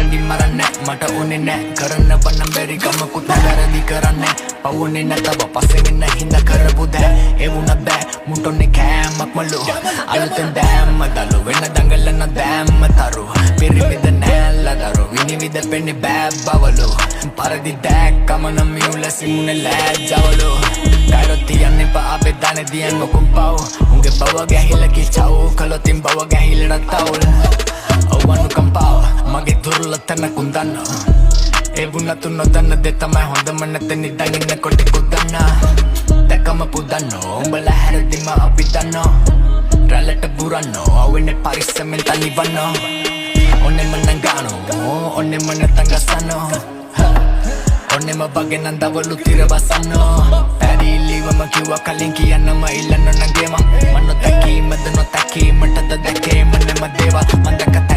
හඬින් මරන්නේ මට ඕනේ නෑ. කරන්න වනම් බැරි කමකුත් නෑ, වැරදි කරන්නේ පවුනේ නැතව පස්සෙන් එන්න හින්දා කරපු දෑ. ඒ වුණත් බෑ, මුන්ට ඕනේ කෑමක් මලු. අලුතෙන් දෑම්ම දලු වෙන දඟලන දෑම්ම තරු. පිරිමිද නෑල්ල දරු විනිවිද පෙන්නේ බෑ බවලු. පරදි දැක්කම නම් මියුල සිමුනේ ලෑජ්ජවලු. කයිරෝ තියන්න එපා අපේ දානේ දියන් ඔකුම් පව්. උන්ගේ බව ගැහිලා කිචව් කළොතින් බව ගැහිලා තවුල්. ඔව් අනුකම්පාව මගේ දුර්වල තැන කුන්දන්න. ඒ වුණත් නොදන්න දේ තමයි හොඳම, නැත නිදන් ඉන්නකොට කුදන්න. දැකම පුදන්නෝ උඹලා හැරදිම අපි දන්නෝ. රැල්ලට බුරන්නෝ අවුෙන්නේ පරිස්සමෙන් තනිවන්නෝ. ඔන්නෙම නංගානෝ ඔන්නෙම නැත්තං ගසන්නෝ. ඔන්නෙම වගේ නම් දවලු තිර බසන්නෝ. පැහැදිලිවම කිව්වා කලින් කියන්නම ඉල්ලන්න නංගේම. මන් නොදැකීමද නොතැකීමටද දැකේම නෙම දේවල් මන් දැක.